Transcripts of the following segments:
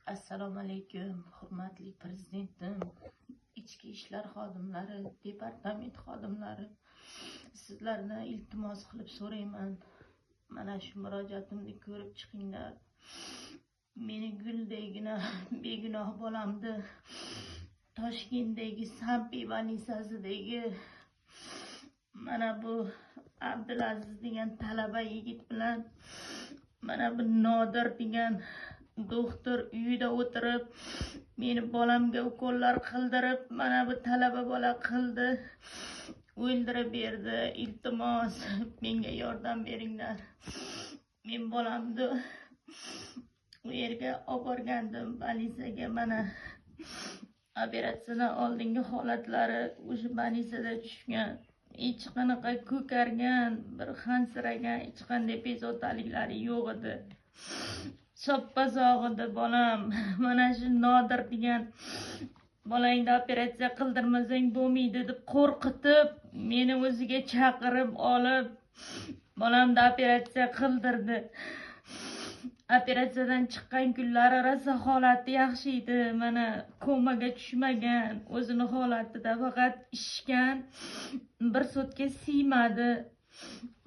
Assalomu alaykum, hurmatli prezidentim, ichki ishlar xodimlari, departament xodimlari. Sizlardan iltimos qilib so'rayman. Mana shu murojaatimni ko'rib chiqinglar. Meni guldagina begunoh bolamni Toshkentdagi Sampi больницаsidagi mana bu Abdulaziz degan talaba yigit bilan mana bu Nodir degan doktor uyida o'tirib meni bolamga ukollar qildirib, mana bu talaba bola qildi, o'ldirib berdi. Iltimos, menga yordam beringlar. Men bolamni u yerga olib borgandim, больницаga. Mana operatsiyadan oldingi holatlari o'sha больницada tushgan. Hech qanaqa ko'kargan, bir hansiragan, hech qanday bezovtaliklari yo'q edi. Soppa sog' edi bolam. Mana shu Nodir degan bolangni operatsiya qildirmasang bo'lmaydi deb qo'rqitib, meni o'ziga chaqirib olib, bolamni operatsiya qildirdi. Operatsiyadan chiqqan kunlari rosa holati yaxshi edi. Mana komaga tushmagan, o'zini holatida, faqat ishgan, bir sutka siymadi.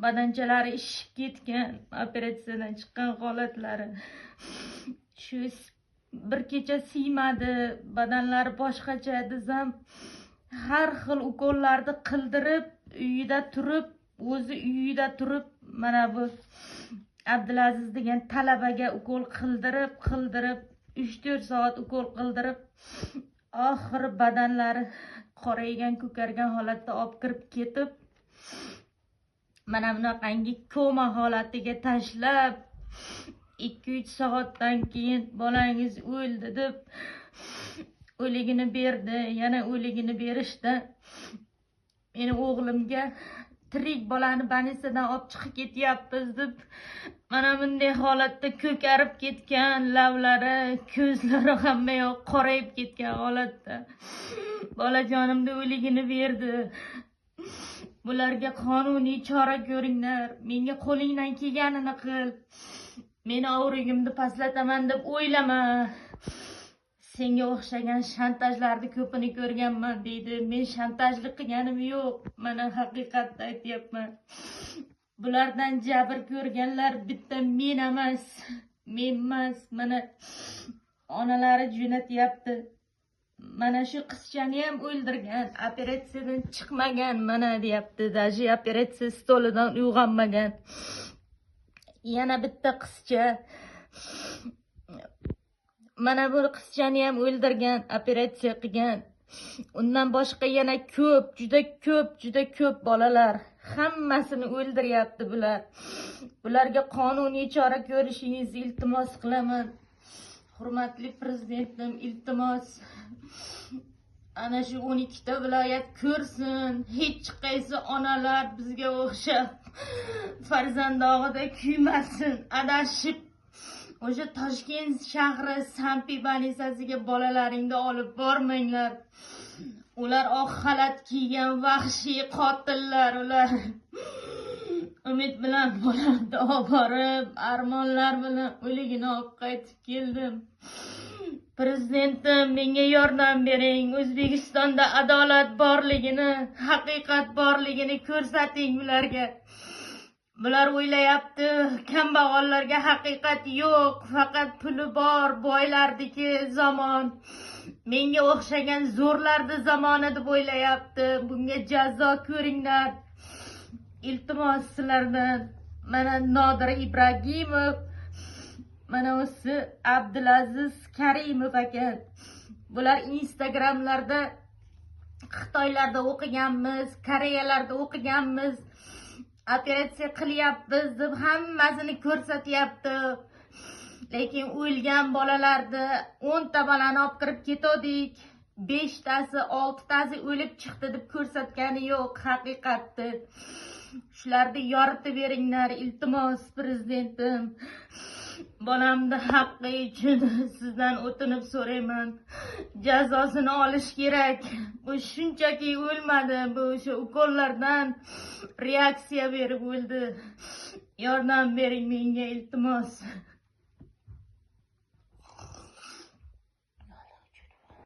Badanchalari ishib ketgan operatsiyadan chiqqan holatlari. Shu bir kecha siymadi, badanlari boshqacha desam, har xil ukollarni qildirib, uyida turib, o'zi uyida turib, mana bu Abdulaziz degan talabaga ukol qildirib, qildirib, 3-4 soat ukol qildirib, oxiri badanlari qoraygan, ko'kargan holatda olib kirib ketib, mana bunaqangi koma holatiga tashlab, 2-3 soatdan keyin bolangiz o'ldi deb o'ligini berdi. Yana o'ligini berishdi. Meni o'g'limga tirik bolani больницаdan olib chiqib ketyapmiz deb, mana bunday holatda ko'karib ketgan lavlari, ko'zlari, hamma yoq qorayib ketgan holatda bolajonimni o'ligini berdi. Bularga qonuniy chora ko'ringlar. Menga qo'lingdan kelganini qil. Meni obro'yimni pastlataman deb o'ylama. Senga o'xshagan shantajlarni ko'pini ko'rganman, deydi. Men shantajlik qilganim yo'q. Mana haqiqatni aytyapman. Bulardan jabr ko'rganlar bitta men emas. Men emas. Mana onalari jo'natyapti. Mana shu qizchani ham o'ldirgan, operatsiyadan chiqmagan, mana deyapti, даже operatsiya stolidan uyg'onmagan. Yana bitta qizcha. Mana bu qizchani ham o'ldirgan, operatsiya qilgan. Undan boshqa yana ko'p, juda ko'p, juda ko'p bolalar. Hammasini o'ldiryapti bular. Bularga qonuniy chora ko'rishingizni iltimos qilaman. Hurmatli prezidentim, iltimos. Ana shu 12 ta viloyat ko'rsin. Hech qaysi onalar bizga o'xshab farzand dog'ida kuymasin. Adashib o'sha Toshkent shahri Sampi больницаsiga bolalaringni olib bormanglar. Ular oq xalat kiygan vahshiy qotillar ular. Umid bilan bolamni olib borib, armonlar bilan o'ligini olib qaytib keldim. Prezidentim, menga yordam bering. O'zbekistonda adolat borligini, haqiqat borligini ko'rsating ularga. Bular o'ylayapti, kambag'allarga haqiqat yo'q, faqat puli bor boylarniki zamon. Menga o'xshagan zo'rlarni zamoni deb o'ylayapti. Bunga jazo ko'ringlar. Iltimos sizlardan. Mana Nodir Ibragimov, mana o'zi Abdulaziz Karimov ekan. Bular Instagramlarda Xitoylarda o'qiganmiz, Koreyalarda o'qiganmiz, operatsiya qilyapmiz deb hammasini ko'rsatyapti. Lekin o'lgan bolalarni, 10 ta bolani olib kirib ketdik. 5 tasi, 6 tasi o'lib chiqdi deb ko'rsatgani yo'q haqiqatni. Shularni yoritib beringlar, iltimos, prezidentim. Bolamni haqqi uchun sizdan o'tinib so'rayman. Jazosini olish kerak. Bu shunchaki o'lmadi, bu o'sha ukollardan reaksiya berib o'ldi. Yordam bering menga, iltimos.